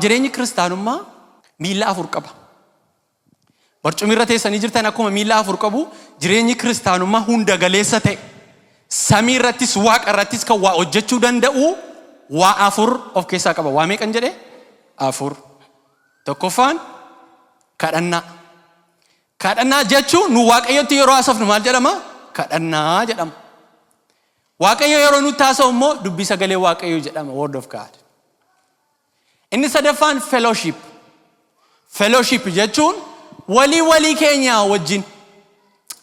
Jireenyi kiristaanummaa miilla afur qaba. Barcumirra teessanii jirtan akkuma miilla afur qabu, jireenyi kiristaanummaa hunda galeessa ta'e, samii irrattis waaqa irrattis kan waa hojjechuu danda'u waa afur of keessaa qaba. Waa meeqan jedhe? Afur. Tokkoffaan kadhannaa. Kadhannaa jechuun nu Waaqayyotti yeroo haasofnu maal jedhama? Kadhannaa jedhama. Waaqayyo yeroo nutti haasa'u immoo dubbii sagalee Waaqayyoo jedhama, Word of God. Inni sadaffaan fellowship. Fellowship jechuun walii walii keenya wajjin,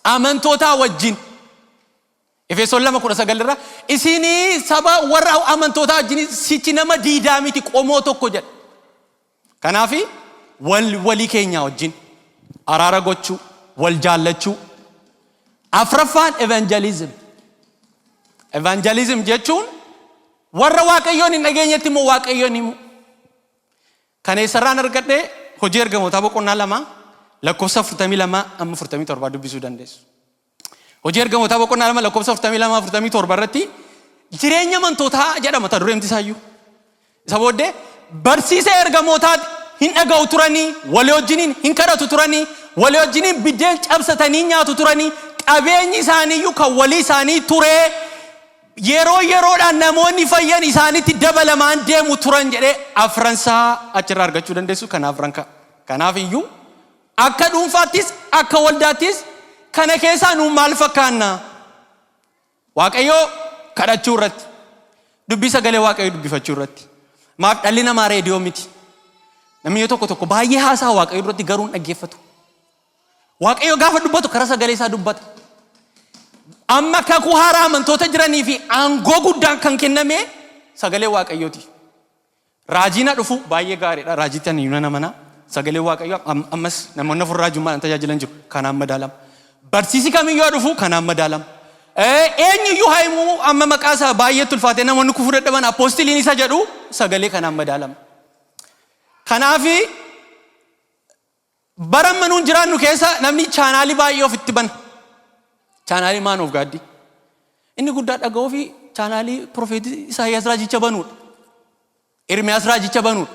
amantootaa wajjin. Efesoon 2:19 irra isinii saba warra amantootaa wajjin sichi nama diidaa miti, qomoo tokko jedha. Kanaafi wal walii keenya wajjin araara gochuu, wal jaallachuu. Afraffaan evangelism. Evangelism jechuun warra Waaqayyoon hin dhageenyetti immoo Waaqayyoon himu. Kana eessarraan argadhe? Hojii Ergamootaa boqonnaa 2 lakkoofsa 42 amma 47 dubbisuu dandeessu. Hojii Ergamootaa boqonnaa 2 lakkoofsa 42 47 irratti jireenya amantootaa jedhama mata dureen isaayyuu. Isa booddee barsiisa ergamootaa hin dhaga'u turanii, walii wajjiniin hin kadhatu turanii, walii wajjiniin biddeen cabsatanii nyaatu turanii, qabeenyi isaaniiyyuu kan walii isaanii turee, yeroo yeroodhaan namoonni fayyan isaanitti dabalamaan deemu turan jedhee afransaa achirraa argachuu dandeessu. Kanaaf ranka. Kanaaf iyyuu akka dhuunfaattis akka waldaattis kana keessaa nu maal fakkaanna? Waaqayyoo kadhachuu irratti, dubbii sagalee Waaqayyoo dubbifachuu irratti. Maaf dhalli namaa reediyoo miti. Namni yoo tokko tokko baay'ee haasaa, Waaqayyoo duratti garuu hin dhaggeeffatu. Waaqayyo gaafa dubbatu karaa sagalee isaa dubbata. Amma kakuu haaraa amantoota jiranii fi aangoo guddaan kan kenname sagalee Waaqayyooti. Raajiin haa dhufu, baay'ee gaariidha. Raajiitti ani nan amana. Sagalee Waaqayyoo ammas namoonni afur raajummaadhaan tajaajilan jiru. Kanaan madaalama. Barsiisi kamiyyuu haa dhufu, kanaan madaalama. Eenyuyyuu haa himuu, amma maqaa isaa baay'eetti ulfaatee namoonni kufuu dadhaban apostleiin isa jedhu sagalee kanaan madaalama. Kanaafi bara amma nuun jiraannu keessa namni channelii baay'ee ofitti bana. Channelii man of God. Inni guddaa dhaga'uu fi channelii prophetii Isaayyaas raajicha banuudha. Ermiyaas raajicha banuudha.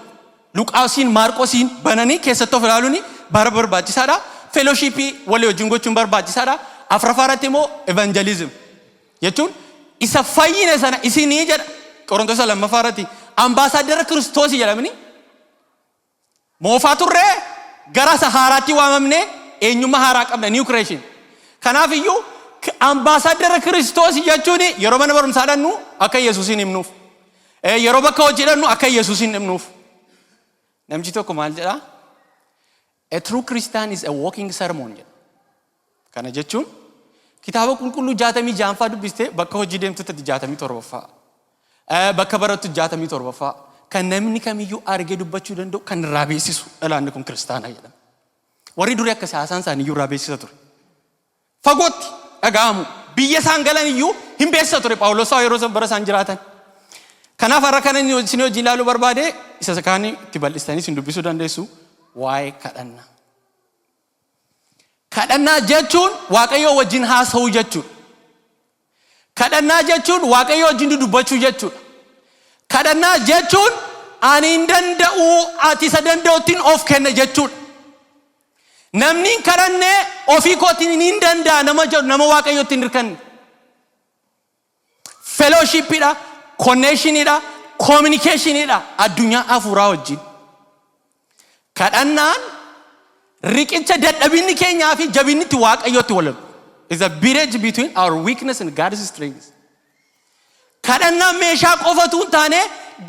Luqaasiin, Maarqosiin bananii keessatti of ilaaluun bara barbaachisaadha. Fellowshipii walii wajjin gochuun barbaachisaadha. Afraffaa irratti immoo evangelism jechuun isa fayyine sana isinii jedha. Qorontosa lammaffaa irratti ambaasaaddara Kiristoosii jedhamini. Moofaa turree gara isa haaraatti waamamne, eenyummaa haaraa qabna, new creation. Kanaaf iyyuu ambaasaaddara Kiristoosii jechuun yeroo mana barumsaa dhannu akka Yesuusin himnuuf. Yeroo bakka hojii dhannu akka Yesuusin himnuuf. Namichi tokko maal jedhaa? "A true Christian is a walking sermon" jedha. Kana jechuun kitaaba qulqulluu 66ffaa dubbistee bakka hojii deemtutti 67ffaa. Bakka barattu 67ffaa. Kan namni kamiyyuu argee dubbachuu danda'u, kan irraa beeksisu, dhalaanni kun kiristaanaa jedhama. Warri durii akka haasaan isaanii iyyuu irraa beeksisa ture. Fagootti dhaga'amu. Biyya isaan galan iyyuu hin beeksisa ture Phaawulos yeroo bara isaan jiraatan. Kanaaf har'a kana isin hojii ilaaluu barbaade, isa kaanii itti bal'istanii isin dubbisuu dandeessu, waa'ee kadhannaa. Kadhannaa jechuun Waaqayyoo wajjin haasa'uu jechuudha. Kadhannaa jechuun Waaqayyoo wajjin dubbachuu jechuudha. Kadhannaa jechuun ani hin danda'u, ati isa danda'uttiin of kenna jechuudha. Namni hin kadhanne ofii kootiin hin danda'a nama jedhu nama Waaqayyootti hin hirkanne. Fellowshipidha, connectionidha, communicationidha addunyaa hafuuraa wajjin. Kadhannaan riqicha dadhabinni keenyaa fi jabinni itti Waaqayyootti wal is a bridge between our weakness and God's strength. Kadhannaan meeshaa qofatu hin taane,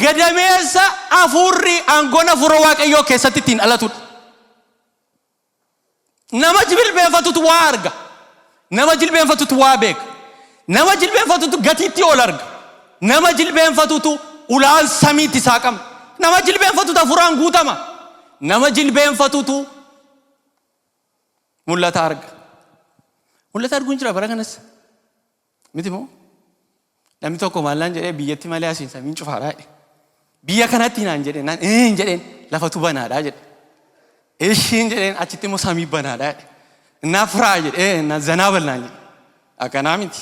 gadameessa hafuurri aangoon hafuura Waaqayyoo keessatti ittiin dhalatudha. Nama jilbeenfatutu waa arga. Nama jilbeenfatutu waa beeka. Nama jilbeenfatutu gatiitti ol arga. Nama jilbeenfatutu ulaan samiitti saaqama. Nama jilbeenfatutu hafuuraan guutama. Nama jilbeenfatutu mul'ata arga. Mul'ata arguun jira bara kanas. Miti moo? Namni tokko maallaan jedhee, biyyatti malee asiin samiin cufaadhaa jedhe. Biyya kanatti naan jedhe, naan hin jedheen, lafatu banaadhaa jedhe. Ishiin jedheen, achitti immoo samii banaadhaa jedhe. Naaf raa jedhe, na zanaa balnaan jedhe. Akkanaa miti.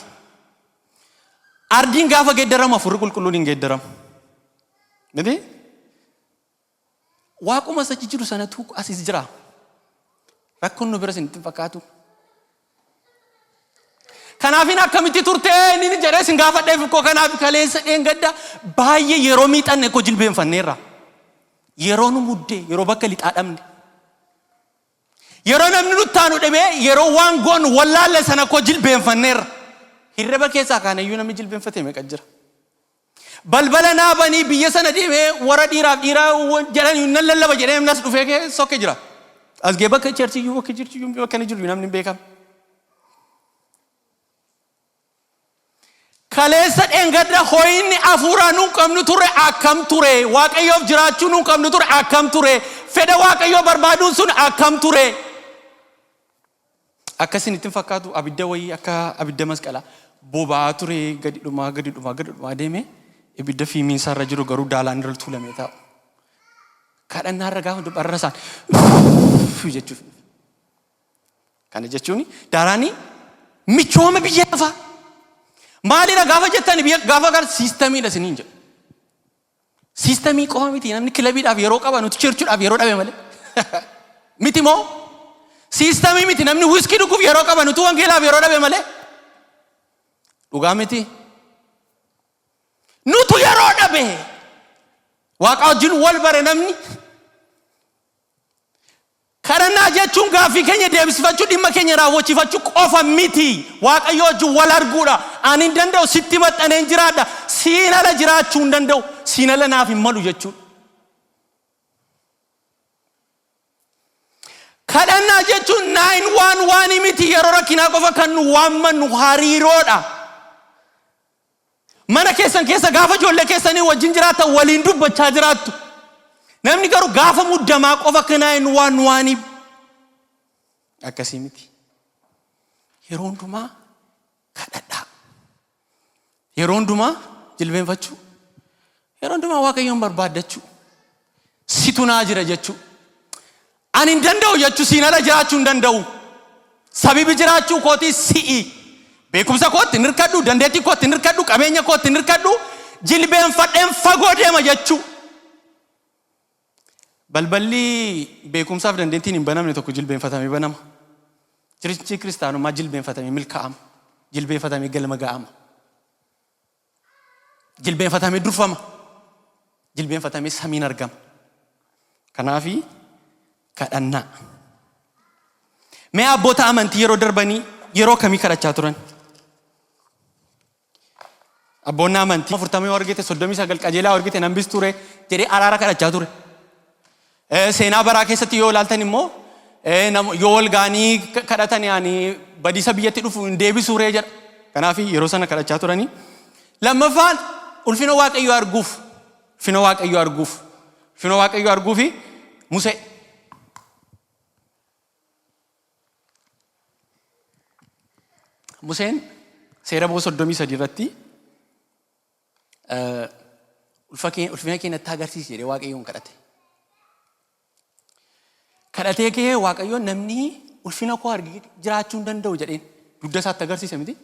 Ardiin gaafa geeddaramu hafuurri qulqulluun hin geeddaramu. Miti? Waaquma isa achi jiru sanatu asis jira. Rakkoon nu bira isinitti hin fakkaatu. Kanaafin akkamitti turte inni jedhee isin gaafadheef koo kanaaf kaleessa dheengadda baay'ee yeroo miixanne koo jilbeenfanneerra. Yeroo nu muddee yeroo bakka lixaa dhabne. Yeroo namni nutti aanu dhibee yeroo waan goonu wallaalle sana koo jilbeenfanneerra. Hirriba keessaa kaanayyuu namni jilbeenfate meeqa jira. Balbala naa banii biyya sana deemee warra dhiiraaf dhiiraa jedhan nan lallaba jedhee namni as dhufee kee sokke jira. As gee bakka cheerchiyyuu bakka jirchiyyuu bakka inni jiru namni hin beekam. Kaleessa dheengadda ho'inni hafuuraa nuun qabnu ture akkam ture? Waaqayyoof jiraachuu nuun qabnu ture akkam ture? Fedha Waaqayyoo barbaaduun sun akkam ture? Akka isinitti hin fakkaatu abidda wayii akka abidda masqalaa boba'aa ture gadi dhumaa gadi dhumaa gadi dhumaa deeme ibidda fiimiin isaarra jiru garuu daalaan irra tuulamee taa'u. Kadhannaa irra gaafa dubbarra isaan jechuuf. Kana jechuun daaraanii michooma biyya lafaa. Maalidha gaafa jettan biyya gaafa kan siistamiidha isiniin jedhu. Siistamii qofa miti namni kilabiidhaaf yeroo qaba nuti chirchuudhaaf yeroo dhabe malee. Miti moo? Siistamii miti namni wiskii dhuguuf yeroo qaba nuti wangeelaaf yeroo dhabe malee. Dhugaa miti. Nutu yeroo dhabe. Waaqa wajjin wal bare namni. Kadhannaa jechuun gaaffii keenya deebisifachuu, dhimma keenya raawwachiifachuu qofa miti. Waaqayyo wajjin wal arguudha. Ani hin danda'u sitti maxxaneen jiraadha. Siin ala jiraachuu hin danda'u. Siin ala naaf hin malu jechuudha. Kadhannaa jechuun 911 miti yeroo rakkinaa qofa kan nu waammannu hariiroodha. Mana keessan keessa gaafa ijoollee keessanii wajjin jiraattan waliin dubbachaa jiraattu. Namni garuu gaafa muddamaa qofa kanaa inni waan waanii akkasii miti. Yeroo hundumaa kadhadhaa. Yeroo hundumaa jilbeenfachuu. Yeroo hundumaa Waaqayyoon barbaaddachuu. Situ naa jira jechuu. Ani hin danda'u jechuu siin ala jiraachuu hin danda'u. Sabibi jiraachuu kootii si'i. Beekumsa kootti hin hirkadhu, dandeettii kootti hin hirkadhu, qabeenya kootti hin hirkadhu, jilbeenfadheen fagoo deema jechuu. Balballi beekumsaaf dandeettiin hin banamne tokko jilbeenfatamee banama. Jireenyi kiristaanummaa jilbeenfatamee milkaa'ama. Jilbeenfatamee galma ga'ama. Jilbeenfatamee durfama. Jilbeenfatamee samiin argama. Kanaafi kadhannaa. Mee abboota amantii yeroo darbanii yeroo kamii kadhachaa turan? Abboonni amantii 40 yoo argite 39 qajeelaa yoo argite nan ture jedhee araara kadhachaa ture. Seenaa baraa keessatti yoo ilaaltan immoo yoo wal ga'anii kadhatan ani badiisa biyyatti dhufu hin deebisuu ree jedha. Kanaaf yeroo sana kadhachaa turanii. Lammaffaan ulfina Waaqayyoo arguuf ulfina Waaqayyoo arguuf ulfina Waaqayyoo arguufi Musee. Museen seera ba'uu 33 irratti Ulfina kee natti agarsiisi jedhee Waaqayyoon kadhate. Kadhatee kee Waaqayyoon namni ulfina koo argee jiraachuu hin danda'u jedheen dugda isaatti agarsiise miti.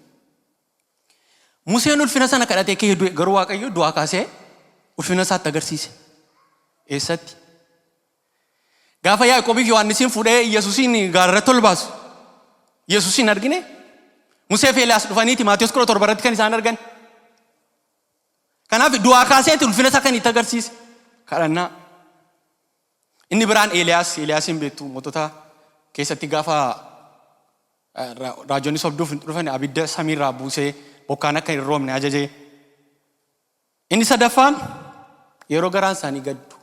Museen ulfina sana kadhatee kee du'e garuu Waaqayyo du'aa kaasee ulfina isaatti agarsiise. Eessatti? Gaafa Yaaqoobii fi Yohaannisiin fuudhee Yesuusiin gaararratti ol baasu. Yesuusiin argine. Musee fi Eeliyaas dhufaniiti Maatiyos 17 irratti kan isaan argan. Kanaaf du'aa kaaseeti ulfina isaa kan itti agarsiise. Kadhannaa. Inni biraan Eeliyaas, Eeliyaasiin beektu mootota keessatti gaafa raajonni sobduuf dhufan abidda samiirraa buusee bokkaan akka hin roobne ajaje. Inni sadaffaan yeroo garaan isaanii gaddu.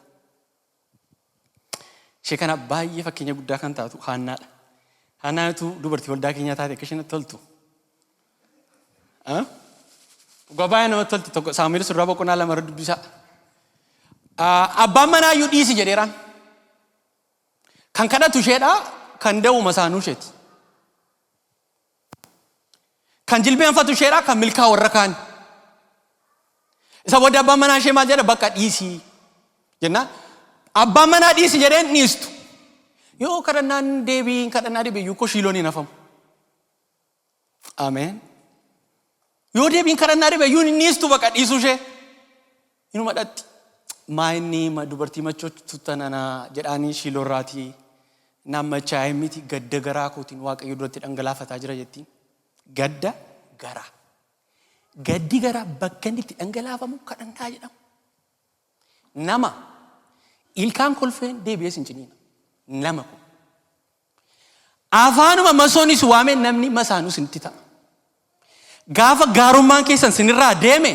Ishee kana baay'ee fakkeenya guddaa kan taatu Haannaadha. Haannaan utuu dubartii waldaa keenyaa taate akka isheen toltu. Dhugaa baay'ee namatti tolti tokko Saamu'eel surraa boqonnaa 2 irra dubbisaa. Abbaan manaa iyyuu dhiisi jedheeraan. Kan kadhatu isheedha, kan da'u masaanuu isheeti. Kan jilbeenfatu isheedha, kan milkaa'u warra kaani. Isa booda abbaan manaa ishee maal jedha? Bakka dhiisii jennaan. Abbaan manaa dhiisi jedheen dhiistu. Yoo kadhannaan deebiin kadhannaa dhibe iyyuu koo shiiloon hin hafamu. Ameen. Yoo deebiin kadhannaa dhibe iyyuu hin dhiistu bakka dhiisuu ishee. Inuma dhatti. Maa inni dubartii machooftu tanana jedhaanii Shiiloorraatii naan machaa'ee miti, gadda garaa kootiin Waaqayyo duratti dhangalaafataa jira jettiin. Gadda garaa. Gaddi garaa bakka inni itti dhangalaafamu kadhannaa jedhama. Nama ilkaan kolfeen deebi'ee sin ciniina. Nama kun. Afaanuma masoonis waamee namni masaanuu sinitti ta'a. Gaafa gaarummaan keessan sinirraa deeme,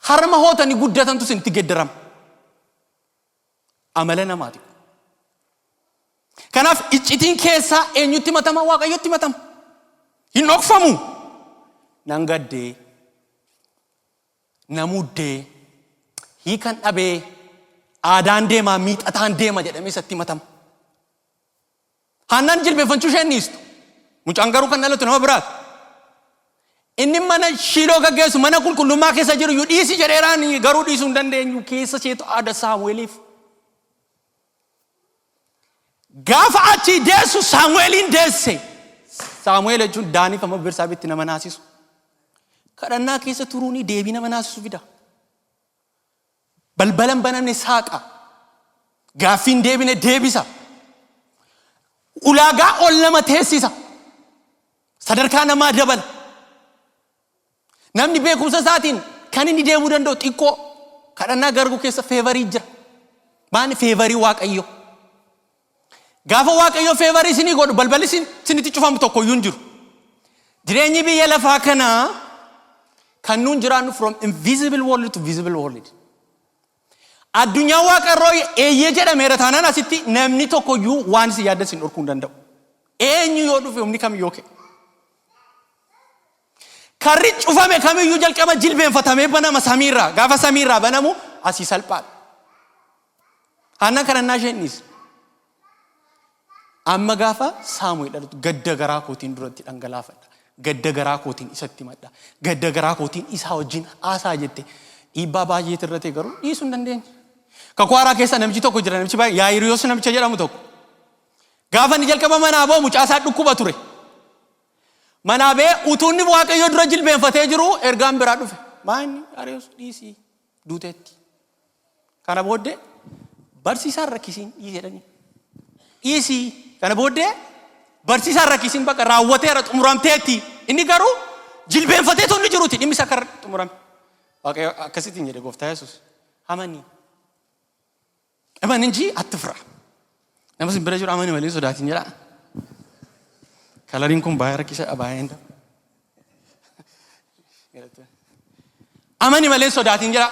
harma hootanii guddatantu sinitti geddarama. Amala namaati kun. Kanaaf iccitiin keessaa eenyutti matama? Waaqayyotti matama. Hin dhokfamu. Nan gaddee, na muddee, hiikan dhabee, aadaan deemaa, miixataan deema jedhamee isatti himatama. Haannaan jilbeeffachuu isheen dhiistu. Mucaan garuu kan dhalatu nama biraati. Inni mana Shiiloo gaggeessu mana qulqullummaa keessa jiru iyyuu dhiisi jedheeraan, garuu dhiisuu hin dandeenyu, keessa isheetu aada Saamu'eeliif. Gaafa achii deessu Saamu'eeliin deesse. Saamu'eel jechuun Daaniif amma Bersaabeetti nama naasisu. Kadhannaa keessa turuun deebii nama naasisu fida. Balbala hin banamne saaqa. Gaaffii hin deebine deebisa. Ulaagaa ol nama teessisa. Sadarkaa namaa dabala. Namni beekumsa isaatiin kan inni deemuu danda'u xiqqoo, kadhannaa garguu keessa favorii jira. Maani favorii Waaqayyo? Gaafa Waaqayyo favorii isinii godhu balballi isinitti cufamu tokko iyyuu hin jiru. Jireenyi biyya lafaa kanaa kan nuun jiraannu from invisible world to visible world. Addunyaa waaqarroo eeyyee jedhameera taanaan, asitti namni tokko iyyuu waan isin yaaddan isin dhorkuu hin danda'u. Eenyu yoo dhufe, humni kamiyyuu ka'e. Karri cufame kamiyyuu jalqaba jilbeenfatamee banama samiirraa. Gaafa samiirraa banamu asii salphaadha. Haannaan kadhannaa isheen dhiise. Amma gaafa Saamu'eel dhalatu gadda garaa kootiin duratti dhangalaafadha. Gadda garaa kootiin isatti himadha. Gadda garaa kootiin isaa wajjin haasaa jette. Dhiibbaa baay'eetu irra ta'e, garuu dhiisuu hin dandeenye. Kakuu Haaraa keessa namichi tokko jira. Namichi baay'ee Yaayiriyoos namicha jedhamu tokko. Gaafa inni jalqaba manaa ba'u mucaa isaa dhukkuba ture. Manaa ba'ee utuu inni Waaqayyo dura jilbeenfatee jiru ergaan biraa dhufe. Maa inni, Yaayiriyoos, dhiisii, duuteetti. Kana booddee barsiisaan rakkisiin, dhiisii jedhanii. Dhiisii, kana booddee barsiisaan rakkisiin, bakka raawwateera, xumuramteetti. Inni garuu jilbeenfatee inni jiruti dhimmi isaa akka xumurame. Waaqayyo akkasittiin jedhe, Gooftaa Yesuus. Amanii. እመን እንጂ አትፍራ. Nama sin bira jiru amani malee sodaatin jedha. Coloriin kun baay'ee rakkisaadha, baay'ee hin Amani malee sodaatin jedha.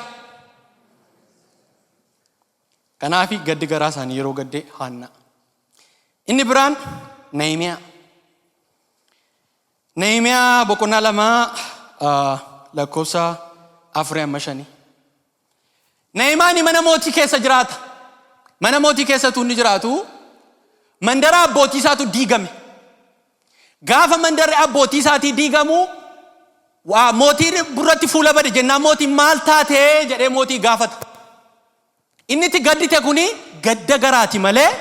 Kanaafi gaddi garaa isaanii yeroo gaddee Haannaa. Inni biraan Nahimiyaa. Nahimiyaa boqonnaa 2 lakkoofsa 4 amma 5. Nahimaan mana mootii keessa jiraata. Mana mootii keessatu inni jiraatu, mandara abbootii isaatu diigame. Gaafa mandarri abbootii isaatii diigamu, waa mootii duratti fuula bade jennaan, mootiin maal taatee jedhee mootii gaafata. Inni itti gaddite kuni gadda garaati malee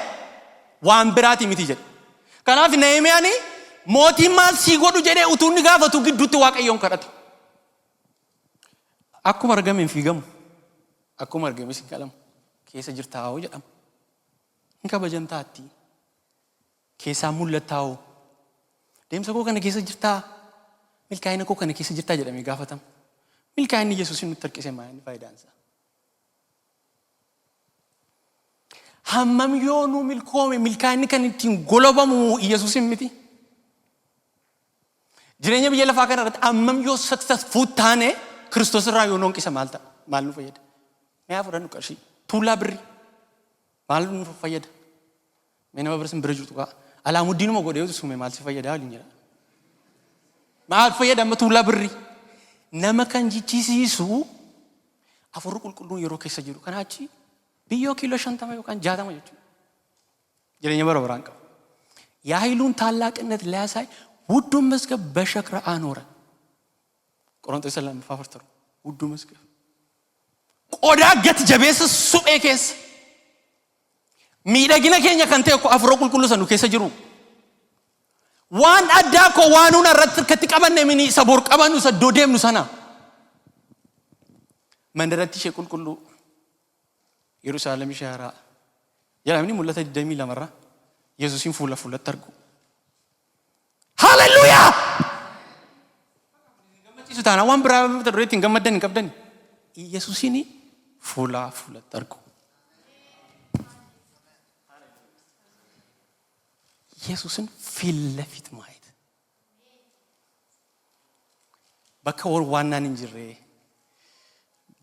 waan biraati miti jedhe. Kanaaf Nahimiyaan mootiin maal sii godhu jedhee utuu inni gaafatu gidduutti Waaqayyoon kadhate. Akkuma argame hin fiigamu. Akkuma argames hin qalamu. Keessa jirtaa'oo jedhama. Hin kabajamtaatti. Keessaa mul'attaa'oo. Deemsa koo kana keessa jirtaa? Milkaa'ina koo kana keessa jirtaa jedhamee gaafatama. Milkaa'inni Yesuus nutti harkise maal inni faayidaan isaa? Hammam yoo nu milkoome, milkaa'inni kan ittiin golobamu Yesuusin miti. Jireenya biyya lafaa kana irratti hammam yoo successful taane, Kiristoos irraa yoo nu hanqisa maal ta'a? Maal nu fayyada? Mee haa fudhannu qarshii. Tuullaa birrii. Maal nu fayyada? Mee nama bira sin bira jirtu kaa. Alaamuddiinuma godhee utuu sume maal si fayyada waliin jedha. Maal fayyada amma tuullaa birrii? Nama kan jechisiisu Hafuurri Qulqulluun yeroo keessa jiru. Kanaa achi biyyoo kiiloo 50 yookaan 60 jechuudha. Jireenya bara baraan qabu. የኃይሉን ታላቅነት ሊያሳይ ውዱን መዝገብ በሸክላ አኖረ። ቆሮንቶስ lammaffaa 4:7. ውዱ መዝገብ qodaa gati jabeessa suphee keessa. Miidhagina keenya kan ta'e Hafuura Qulqulluu sana nu keessa jiru. Waan addaa koo waan nuun irratti harkatti qabanne mini, isa bor qabannu, isa iddoo deemnu sana. Mandaratti ishee qulqulluu. Yerusaalem ishee haaraa. Jedhamni mul'ata 22 irraa Yesuusin fuula fuulatti argu. Haalelluuyaa! Gammachiisu taanaan waan biraa mata duree ittiin gammaddan hin qabdani. Yesuusin fuula fuulatti argu. Yesuusin ፊት ለፊት ማየት bakka warwaannaan hin jirre,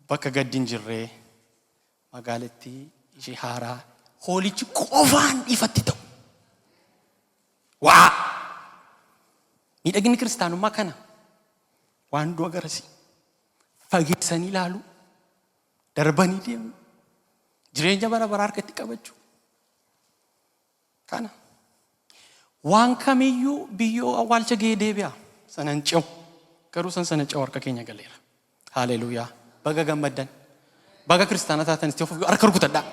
bakka gaddi hin jirre, magaalattii ishee haaraa hoolichi qofaan ifatti ta'u. Waa! Miidhaginni kiristaanummaa kana waan du'a garasii fageessanii ilaaluu, darbanii deemu, jireenya bara baraa harkatti qabachuu. Kana. Waan kamiyyuu biyyoo awwaalcha ga'ee deebi'a. Sana hin ce'u. Garuu san sana ce'u harka keenya galeera. Haaleluuyaa. Baga gammaddan. Baga kiristaana taatan itti of harka rukutadhaa.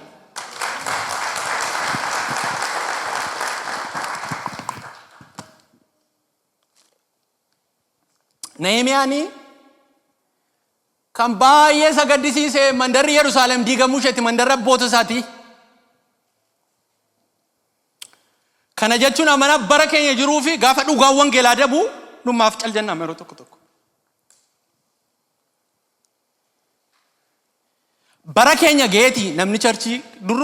Nehemiyaan kan baay'ee isa gaddisiise mandarri Yerusaalem diigamuu isheeti, mandarra abboota isaati. Kana jechuun amana bara keenya jiruu fi gaafa dhugaan wangeelaa dabu dhummaaf cal jennaan yeroo tokko tokko. Bara keenya geeti namni charchii dur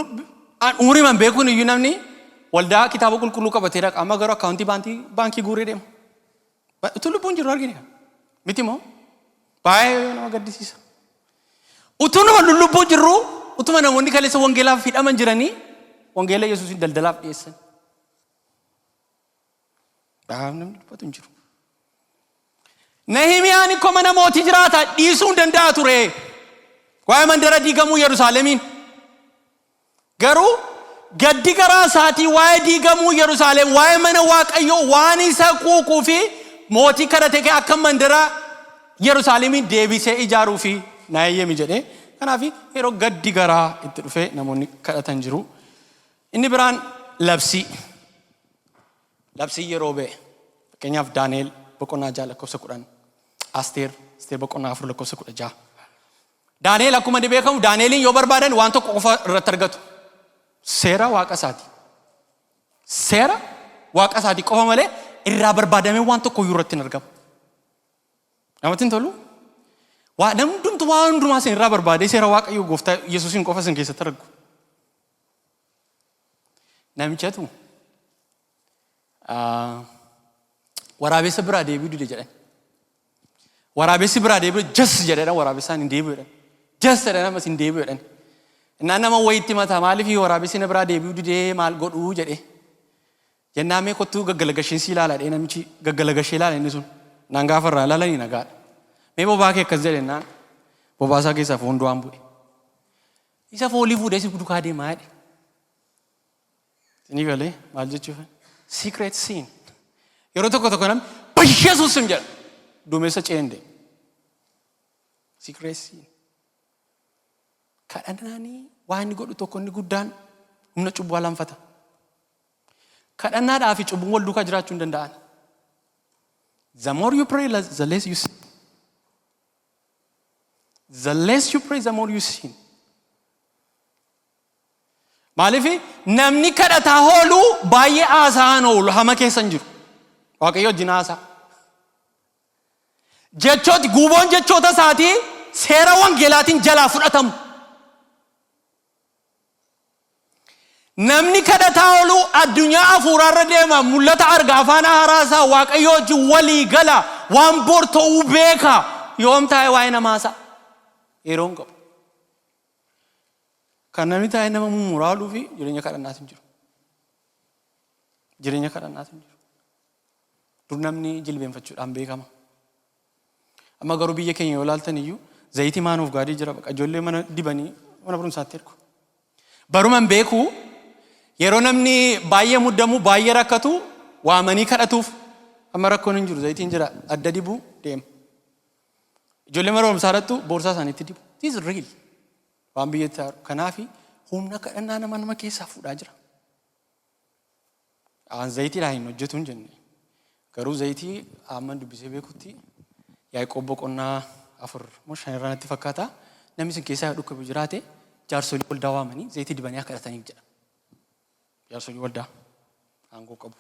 umuriiman beekuun iyyuu namni waldaa kitaaba qulqulluu qabatee dhaqa, amma garuu akkaawuntii baankii guuree deema. Utuu lubbuun jiru argine miti moo? Baay'ee nama gaddisiisa. Utuu nama lubbuun jirru, utuma namoonni kaleessa wangeelaaf hidhaman jiranii wangeela Yesuusiin daldalaaf dhiyeessan. Namni dubbatu hin jiru. Nahimiyaan ikkoo mana mootii jiraata, dhiisuu hin danda'a ture. Waa'ee mandara diigamuu Yerusaalemiin. Garuu gaddi garaa isaatii waa'ee diigamuu Yerusaalem, waa'ee mana Waaqayyoo waan isa quuquu fi mootii kadhate akka mandara Yerusaalemiin deebisee ijaaruu fi na eeyyami jedhee. Kanaaf yeroo gaddi garaa itti dhufee namoonni kadhatan jiru. Inni biraan labsii. Labsii yeroo ba'e, fakkeenyaaf Daani'el boqonnaa 6 lakkoofsa 10, Asteer boqonnaa 4 lakkoofsa 16. Daani'el akkuma inni beekamu, Daani'eliin yoo barbaadan waan tokko qofa irratti argatu. Seera waaqa isaati. Seera waaqa isaati qofa malee irraa barbaadamee waan tokko iyyuu irratti hin argamu. Namatti hin tolu? Waa namni hundumtu waan hundumaa isin irraa barbaadee seera Waaqayyo gooftaa Yesuusiin qofa isin keessatti argu. Namichatu waraabessa biraa deebi'uu dide jedhan. Waraabessi biraa deebi'u jas jedhedha, waraabessaan hin deebi'u jedhan. Jas jedhan, ammas hin deebi'u jedhan. Innaan nama wayitti mata, maaliif waraabessi na biraa deebi'uu didee, maal godhuu jedhe. Jennaan mee kottuu gaggalagasheen si ilaala jedhee, namichi gaggalagashee ilaala inni sun. Naan gaafa irraa ilaalanii nagaadha. Mee bobaa kee akkas jedhe, naan bobaa isaa keessaa foon du'aan bu'e. Isa foolii fuudhee si dukaa deemaa jedhe. Isinii galee maal jechuuf? Secret sin. Yeroo tokko tokko namni Yesuus sim jedha. Duumessa ce'een deema. Secret sin. Kadhannaanii waan inni godhu tokko inni guddaan humna cubbuu alanfata. Kadhannaadhaa fi cubbuun wal duukaa jiraachuu hin danda'an. The more you pray, the less you sin. The less you pray, the more you sin. Maaliif? Namni kadhataa oolu baay'ee haasa'aan oolu, hama keessa hin jiru. Waaqayyo wajjin haasa'a. Jechooti guuboon jechoota isaatii seera wangeelaatiin jalaa fudhatamu. Namni kadhataa oolu addunyaa hafuuraarra deema, mul'ata arga, afaan haaraa isaa, Waaqayyo wajjin walii gala, waan bor ta'uu beeka. Yoom taa'ee waa'ee namaa haasa'a? Yeroo hin qabu. Kan namni taa'ee nama mummuraa ooluu fi jireenya kadhannaatu hin jiru. Jireenya kadhannaatu hin jiru. Dur namni jilbeenfachuudhaan beekama. Amma garuu biyya keenya yoo ilaaltan iyyuu zayitii maanuuf gaadii jira, baqa ijoollee mana dibanii mana barumsaatti ergu. Baruman beeku, yeroo namni baay'ee muddamu, baay'ee rakkatu waamanii kadhatuuf. Amma rakkoon hin jiru, zayitiin jira, adda dibuu deema. Ijoollee mana barumsaa irrattu boorsaa isaaniitti dibu. This is real. Waan biyyatti haaru. Kanaaf humna kadhannaa nama nama keessaa fuudhaa jira. Aan zayitiidhaan hin hojjetu hin jenne. Garuu zayitii amman dubbisee beekutti Yaaqoob boqonnaa 4 moo 5 irraa natti fakkaata. Namni isin keessaa yoo dhukkubu jiraate Jaarsolii waldaa waamanii zayitii dibanii akka kadhataniif jedha. Jaarsolii waldaa aangoo qabu.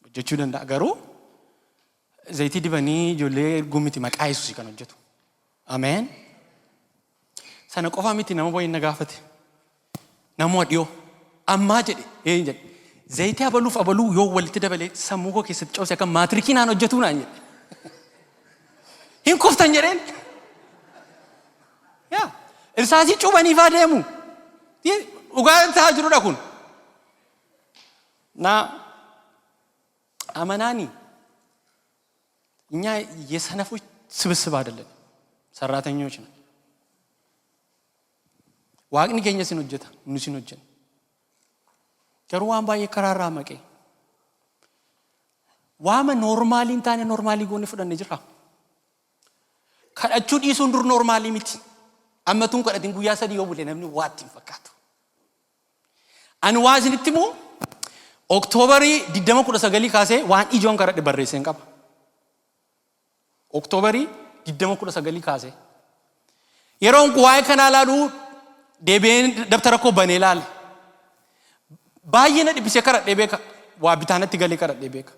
Hojjechuu danda'a garuu zayitii dibanii ijoollee erguu miti maqaa Yesuusii kan hojjetu. Ameen. Sana qofaa miti nama wayii na gaafate. Namuma dhiyoo. Ammaa jedhe ee jedhe. Zayitii abaluuf abaluu yoo walitti dabalee sammuu koo keessatti cabse akka maatirikii naan hojjetuu naan jedhe. Hin kuftan jedheen. Yaa irsaasii cuubanii faa deemu. Dhugaa ta'aa jirudha kun. Na amanaani እኛ የሰነፎች ስብስብ አይደለን፣ ሰራተኞች ነን። Waaqni keenya sin hojjeta, nu sin hojjenna. Garuu waan baay'ee karaarraa maqee. Waama normalii hin taane normalii goone fudhanne jirra. Kadhachuu dhiisuun dur normalii miti. Amma tun kadhatin guyyaa 3 yoo bule namni waatti hin fakkaatu. Ani waa isinitti himu Oktoobarii 2019 kaasee waan ijoon kadhadhe barreesseen qaba. Oktoobarii 2019 kaasee. Yeroon waa'ee kanaa ilaalu deebi'een dabtara koo banee ilaale. Baay'ee na dhiphisee kadhadhee beeka. Waa bitaanatti galee kadhadhee beeka.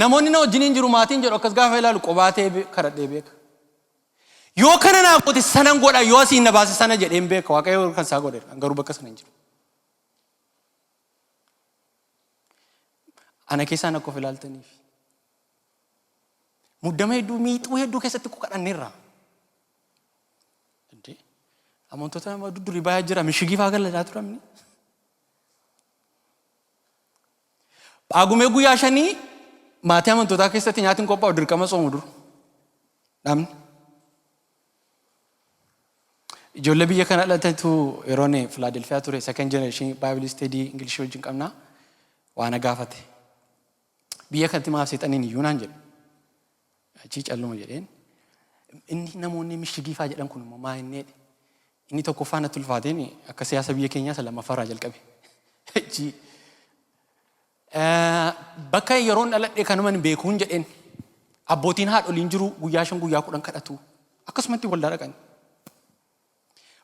Namoonni na wajjiniin jiru maatiin jedhu akkas gaafa ilaalu qobaa ta'ee kadhadhee beeka. Yoo kana naa goote sanan godha yoo asiin na baase sana jedheen beeka. Waaqayyo kan isaa godheera. Garuu bakka sana hin jiru. Ana keessaan akka of ilaaltaniif. Muddama hedduu miixuu hedduu keessatti koo kadhanneerra. Indee amantoota nama duddurii baay'ee jira mishigii faa galataa turamni. Phaagumee guyyaa shanii maatii amantootaa keessatti nyaati hin qophaa'u dirqama tsoomu dur. Namni. Ijoollee biyya kana dhalatetu yeroon Filaadelfiyaa ture second generation Bible study English wajjin qabna waa na gaafate. Biyya kanatti maaf seexaniin iyyuu naan jedhe. Achii calluma jedheen. Inni namoonni mishigii faa jedhan kun immoo maa inni jedhe. Inni tokkoffaa natti ulfaateen akka siyaasa biyya keenyaa isa lammaffaa irraa jalqabe. Achii bakka yeroon dhaladhe kanuman beekuun jedheen. Abbootiin haadholiin jiru guyyaa 5 guyyaa 10 kadhatu. Akkasumatti waldaa dhaqan.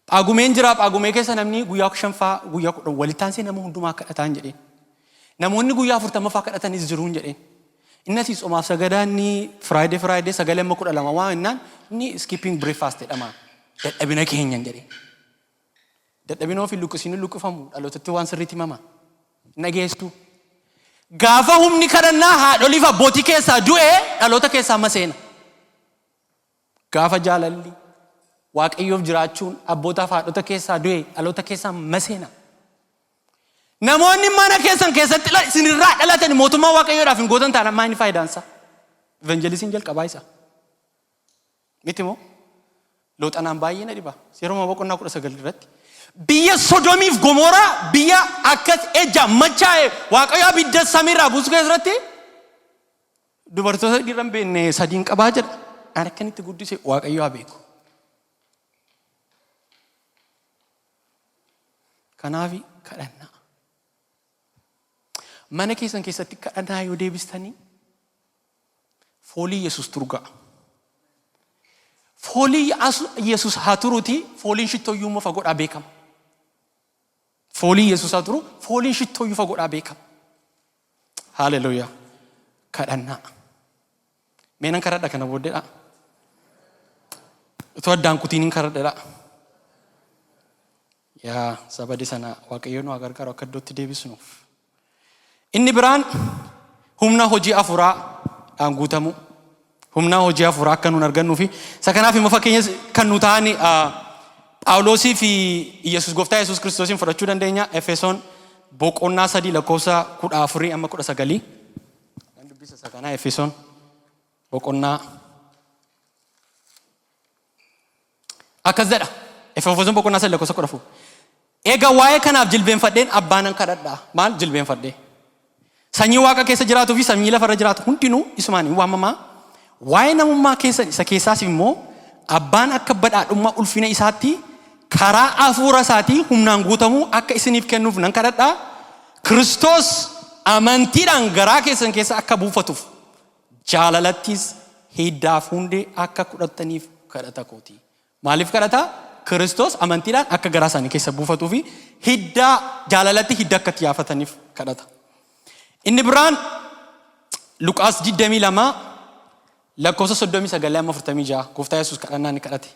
Phaagumeen jira phaagumee keessa namni guyyaa 5 faa guyyaa 10 walitti aansee nama hundumaa kadhataan jedheen. Namoonni guyyaa 40 faa kadhatanis jiruun jedheen. Inni asii tsomaaf sagadaa inni Friday Friday sagalee amma 12 waan jennaan inni skipping breakfast jedhama. Dadhabina keenyan jedheen. Dadhabina ofii luqqisiin hin luqqifamu dhalootatti waan sirriitti himama. Hin dhageessu. Gaafa humni kadhannaa haadholiif abbootii keessaa du'e dhaloota keessaa maseena. Gaafa jaalalli Waaqayyoof jiraachuun abbootaaf haadhota keessaa du'e dhaloota keessaa maseena. Namoonni mana keessan keessatti isinirraa dhalatan mootummaa Waaqayyoodhaaf hin gootan taanaan maa inni faayidaan isaa? Evangelisiin jalqabaa isa. Miti moo? Looxanaan baay'ee na dhiba. Seeruma boqonnaa 19 irratti. Biyya Sodomiif Gomoraa biyya akkas ejja machaa'e Waaqayyo abidda samiirraa buusu keessatti dubartoota dhiira hin beekne sadiin qabaa jedha. Ani akkan itti guddise Waaqayyo haa beeku. Kanaaf kadhannaa. Mana keessan keessatti kadhannaa yoo deebistanii foolii Yesuus turga'a. Foolii Yesuus haa turuuti fooliin shittooyyuu immoo fagoodhaa beekama. Foolii Yesuus haa turu fooliin shittooyyuu fagoodhaa beekama. Haleluuyaa. Kadhannaa. Mee nan kadhadha kana booddeedha. Utuu addaan kutiin hin kadhadhedha. Yaa sabadi sana Waaqayyo nu haa gargaaru akka iddootti deebisnuuf. Inni biraan humna hojii afuuraa dhaan guutamuu. Humna hojii afuuraa akka nuun argannuu fi isa kanaaf immoo fakkeenya kan nu ta'an Phaawulosii fi Yesuus Gooftaa Yesuus Kiristoosiin fudhachuu dandeenya. Efesoon boqonnaa 3 lakkoofsa 14 amma 19. Nan dubbisa isa kanaa Efesoon boqonnaa akkas jedha. Efesoon boqonnaa 3 lakkoofsa 14. Egaa waa'ee kanaaf jilbeenfadheen abbaa nan kadhadha. Maal jilbeenfadhee? Sanyii waaqa keessa jiraatuu fi sanyii lafarra jiraatu hundinuu isumaan hin waamamaa. Waa'ee namummaa keessan isa keessaas immoo abbaan akka badhaadhummaa ulfina isaatti karaa hafuura isaatii humnaan guutamuu akka isiniif kennuuf nan kadhadha. Kiristoos amantiidhaan garaa keessan keessa akka buufatuuf jaalalattis hiddaaf hundee akka kudhattaniif kadhata kooti. Maaliif kadhata? Kiristoos amantiidhaan akka garaa isaanii keessa buufatuu fi hiddaa jaalalatti hidda akka itti yaafataniif kadhata. Inni biraan Luqaas 22 lakkoofsa 39 amma 46, Gooftaa Yesuus kadhannaa inni kadhate.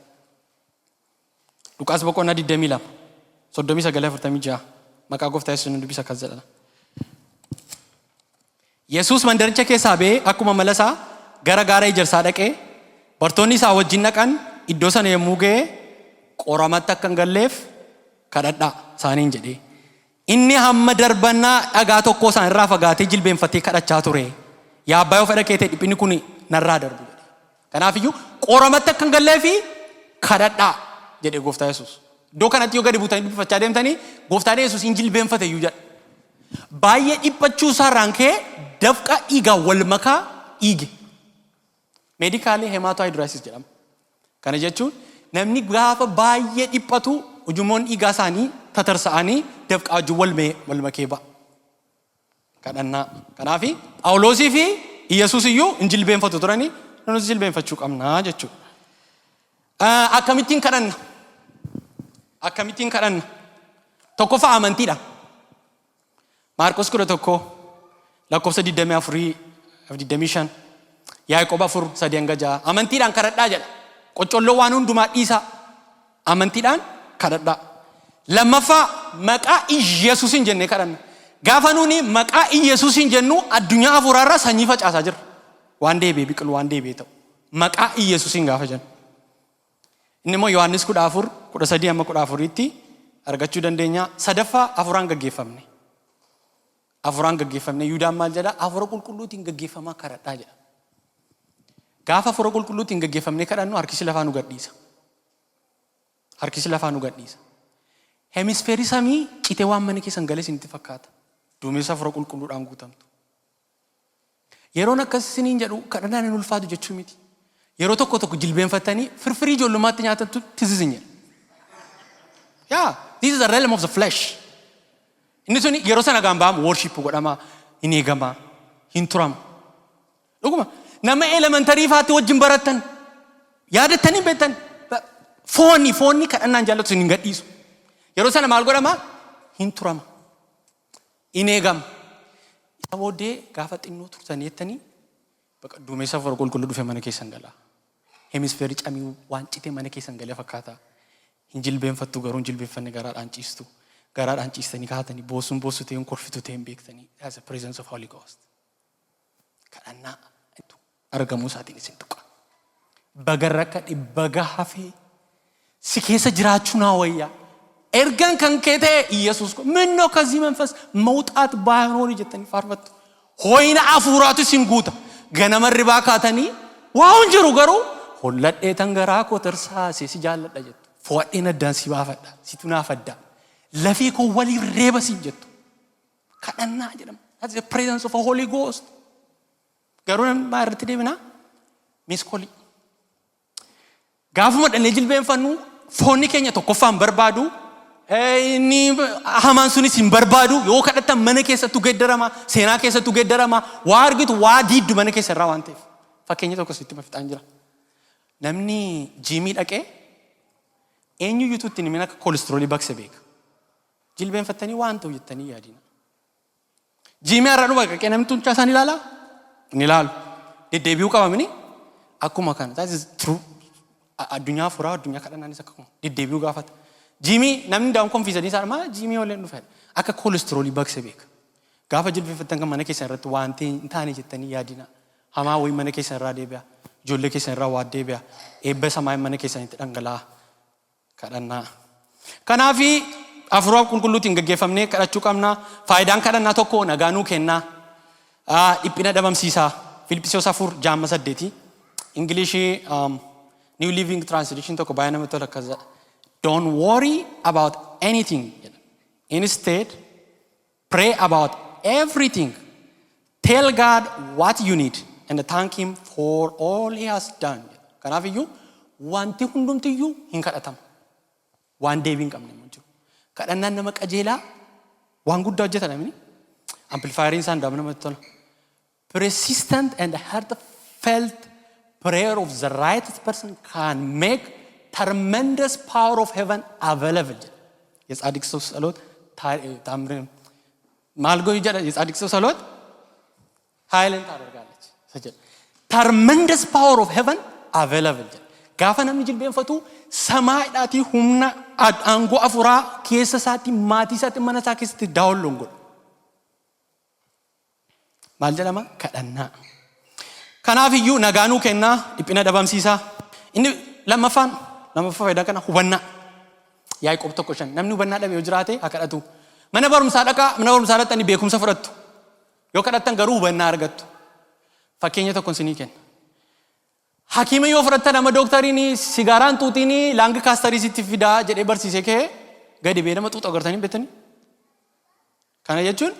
Luqaas boqonnaa 22 39 46, maqaa Gooftaa Yesuus nu dubbisa, akkas jedha. Yesuus mandaricha keessaa ba'ee akkuma mala isaa gara gaara Ejersaa dhaqee, bartoonni isaa wajjin dhaqan. Iddoo sana yommuu ga'e, "Qoramatti akka hin galleef kadhadhaa" isaaniin jedhee. Inni hamma darbannaa dhagaa tokkoo isaan irraa fagaatee jilbeenfatee kadhachaa ture. "Yaa Abbaa, yoo fedha kee ta'e dhiphinni kun narraa darbu" jedhe. Kanaafiyyuu qoramatti akka hin galleefi kadhadhaa jedhe Gooftaa Yesuus. Iddoo kanatti yoo gadi buutanii dubbifachaa deemtanii, Gooftaan Yesuus hin jilbeenfate iyyuu jedha. Baay'ee dhiphachuu isaarraan ka'ee dafqa dhiigaan wal makaa dhiige. Medically hematohidrosis jedhama. Kana jechuun namni gaafa baay'ee dhiphatu ujummoon dhiigaa isaanii tatarsa'anii dafqaa wajjin wal makee ba'a. Kadhannaa. Kanaafi Phaawulosii fi Iyyasuus iyyuu hin jilbeenfatu turanii, nutis jilbeenfachuu qabnaa jechuudha. Akkamittiin kadhanna? Akkamittiin kadhanna? Tokkoffaa amantiidha. Maarqos 11 lakkoofsa 24 25, Yaaqoob 4:3 hanga 6, amantiidhaan kadhadhaa jedha. Qoccolloo waan hundumaa dhiisaa. Amantiidhaan kadhadhaa. Lammaffaa maqaa Iyyasuusin jennee kadhanna. Gaafa nuuni maqaa Iyyasuusin jennu addunyaa hafuuraarraa sanyii facaasaa jirra. Waan deebi'ee biqilu, waan deebi'ee ta'u. Maqaa Iyyasuusin gaafa jennu. Inni immoo Yohaannis 14:13 hamma 14tti argachuu dandeenya. Sadaffaa hafuuraan gaggeeffamne. Hafuuraan gaggeeffamne. Yihuudaan maal jedha? "Hafuura Qulqulluutiin gaggeeffamaa kadhadhaa" jedha. Gaafa Hafuura Qulqulluutiin gaggeeffamnee kadhannu harkisi lafaa nu gadhiisa. Harkisi lafaa nu gadhiisa. Hemisphere samii citee waan mana keessan galee isinitti fakkaata. Duumessa Hafuura Qulqulluudhaan guutamtu. Yeroon akkas isiniin jedhu kadhannaan hin ulfaatu jechuu miti. Yeroo tokko tokko jilbeenfattanii firfirii ijoollummaatti nyaatantu tisisin jedha. Yeah, this is the realm of the flesh. Inni suni yeroo sana gaan ba'amu worship godhama, hin eegama, hin turama. Dhuguma nama elementary faatti wajjin barattan yaadattanii beektan, foonni kadhannaan jaallatu isin hin gadhiisu. Yeroo sana maal godhama? Hin turama. Hin eegama. Isa booddee gaafa xinnoo turtanii jettanii, baqa duumessa Hafuura Qulqulluu dhufe mana keessan gala. Hemisphere camii waan citee mana keessan galee fakkaata. Hin jilbeenfattu garuu, hin jilbeenfanne garaadhaan ciistu. Garaadhaan ciistanii kaatanii boossuun boossu ta'e, hin kolfitu ta'e hin beektanii. That's the presence of Holy Ghost. Kadhannaa argamuu isaatiin isin tuqa. Baga rakkadhe, baga hafee, si keessa jiraachuu naa wayyaa. Ergan kan kee ta'e Iyesuus ምነው ከዚህ መንፈስ መውጣት ባይኖር jettanii faarfattu. Ho'ina hafuuraatu isin guuta. Ganama ribaa kaatanii waa hin jiru garuu holladhee tan garaa koo tarsaasee si jaalladha jettu. Fo'adheen addaan si baafadha. Situ naaf adda. Lafee koo waliin reeba siin jettu. Kadhannaa jedhama. That's the presence of a Holy Ghost. Garuu namni maa irratti deebinaa? Missed call. Gaafuma dhannee jilbeenfannu foonni keenya tokkoffaa hin barbaadu. Inni hamaan sunis hin barbaadu. Yoo kadhattan mana keessattuu geeddarama, seenaa keessattuu geeddarama, waa argitu, waa diiddu mana keessa irraa waan ta'eef. Fakkeenya tokko sitti fixaan jira. Namni gym dhaqee eenyuyyuutu ittiin himin akka cholesterol baqse beeka. Jilbeenfattanii waan ta'u jettanii yaadina. Gym har'a dhuma dhaqee namni tuncaa isaan ilaalaa? Hin ilaalu. Deddeebi'uu qaba mini? Akkuma kana. That is true. Addunyaa hafuuraa, addunyaa kadhannaanis akkuma deddeebi'uu gaafata. Gym namni daa'um konfiisanii isaan maa gym waliin dhufe akka cholesterol baqse beeka. Gaafa jilbeenfattan kan mana keessan irratti waan hin taane jettanii yaadina. Hamaa wayii mana keessan irraa deebi'a. Ijoollee keessan irraa waa deebi'a. Eebba samaa mana keessanitti dhangala'a. Kadhannaa. Kanaafi Hafuura Qulqulluutiin gaggeeffamnee kadhachuu qabna. Faayidaan kadhannaa tokko nagaa nuu kennaa. Dhiphina dhabamsiisaa. Filiphisiyoos 4:6-8. Ingilishii New Living Translation tokko baay'ee namatti tola, akkas jedha. "Don't worry about anything" jedha. "Instead, pray about everything. Tell God what you need and thank Him for all He has done" jedha. Kanaaf iyyuu wanti hundumtiyyuu hin kadhatama. Waan deebii hin qabne immoo jiru. Kadhannaan nama qajeelaa waan guddaa hojjeta namni. Amplifieriin isaan daa'ima namatti tola. "Persistent and heartfelt prayer of the righteous person can make Tremendous power of heaven available jedha. የጻድቅ ሰው ጸሎት ታምርን maal godhu jedha? የጻድቅ ሰው ጸሎት ኃይልን ታደርጋለች። Tremendous power of heaven available jedha. Gaafa namni jilbeenfatu samaadhaatii humna aangoo afuraa keessa isaatti, maatii isaatti, mana isaa keessatti download godhu. Maal jedhama? Kadhannaa. Kanaaf iyyuu nagaa nuu kennaa, dhiphina dhabamsiisaa. Inni lammaffaan, lammaffaa faayidaa kana, hubannaa. Yaaqoob 1:5, namni hubannaa dhabe yoo jiraate haa kadhatu. Mana barumsaa dhaqaa, mana barumsaa dhaqxanii beekumsa fudhattu. Yoo kadhattan garuu hubannaa argattu. Fakkeenya tokko isinii kenna. Hakiima yoo fudhattan, amma dooktariin sigaaraan xuuxiin lung cancerii sitti fidaa jedhee barsiisee ka'ee gadi bee nama xuuxa agartanii beektanii. Kana jechuun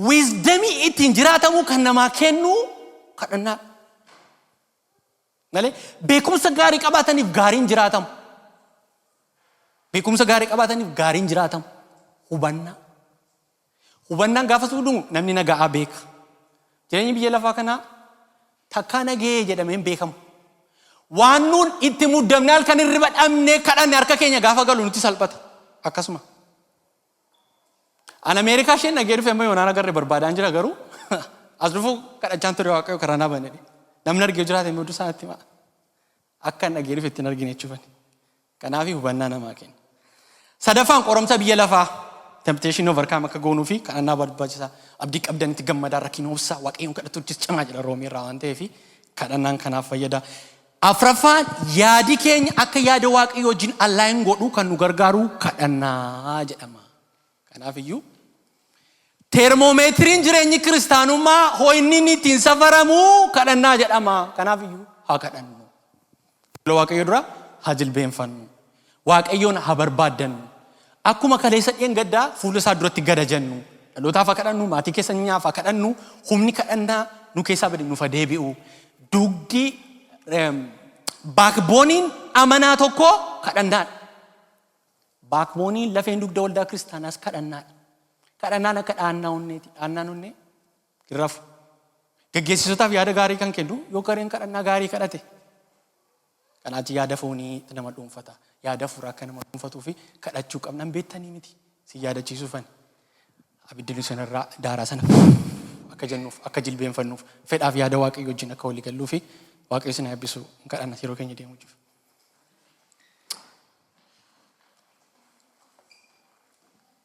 wisdomii ittiin jiraatamu kan namaa kennu kadhannaa. Malee beekumsa gaarii qabaataniif gaariin jiraatamu. Beekumsa gaarii qabaataniif gaariin jiraatamu. Hubannaa. Hubannaan gaafa suudhumu namni nagaa beeka. Jireenyi biyya lafaa kanaa takkaa nagee jedhamee hin beekamu. Waan nuun itti muddamne, halkan hirriba dhabnee kadhanne harka keenya gaafa galu nutti salphata. Akkasuma. An Ameerikaa isheen nagee dhufe amma yoonaan agarre barbaadaan jira, garuu as dhufu kadhachaan ture, Waaqayyo karaa naa bane. Namni argee jiraate immoo isaatti himaa. Akka nagee dhufe ittiin argine jechuufani. Kanaaf hubannaa namaa kenna. Sadaffaan, qoromsa biyya lafaa, temptation overcome akka goonuu fi kadhannaa barbaachisaa. Abdii qabdanitti gammadaa, rakkina obsaa, Waaqayyoon kadhatuuttis cimaa jedha Roomii irraa waan ta'eef kadhannaan kanaaf fayyada. Afraffaan, yaadi keenya akka yaada Waaqayyoo wajjin align godhuu kan nu gargaaru kadhannaa jedhama. Kanaaf iyyuu teermoomeetiriin jireenyi kiristaanummaa ho'inni inni ittiin safaramu kadhannaa jedhama. Kanaaf iyyuu haa kadhannu. Waaqayyo dura haa jilbeenfannu. Waaqayyoon haa barbaaddannu. Akkuma kaleessa dheengaddaa fuula isaa duratti gada jennu. Dhalootaaf haa kadhannu, maatii keenyaaf haa kadhannu, humni kadhannaa nu keessaa bade nuuf haa deebi'u. Dugdi, backboneiin amanaa tokko kadhannaadha. Backboneiin, lafeen dugda waldaa kiristaanaas kadhannaadha. Kadhannaan akka dhaannaa onneeti. Dhaannaan onnee hin rafu. Geggeessitotaaf yaada gaarii kan kennu yoo gareen kadhannaa gaarii kadhate. Kanaachi yaada foonii nama dhuunfata. Yaada fuuraa akka nama dhuunfatuu fi kadhachuu qabnan beektanii miti. Si yaadachiisuufani. Abiddi nu sanarraa daaraa sana akka jennuuf, akka jilbeenfannuuf, fedhaaf yaada Waaqayyo wajjin akka walii galluu fi Waaqayyo isin eebbisu kadhanna yeroo keenya deemuu jiru.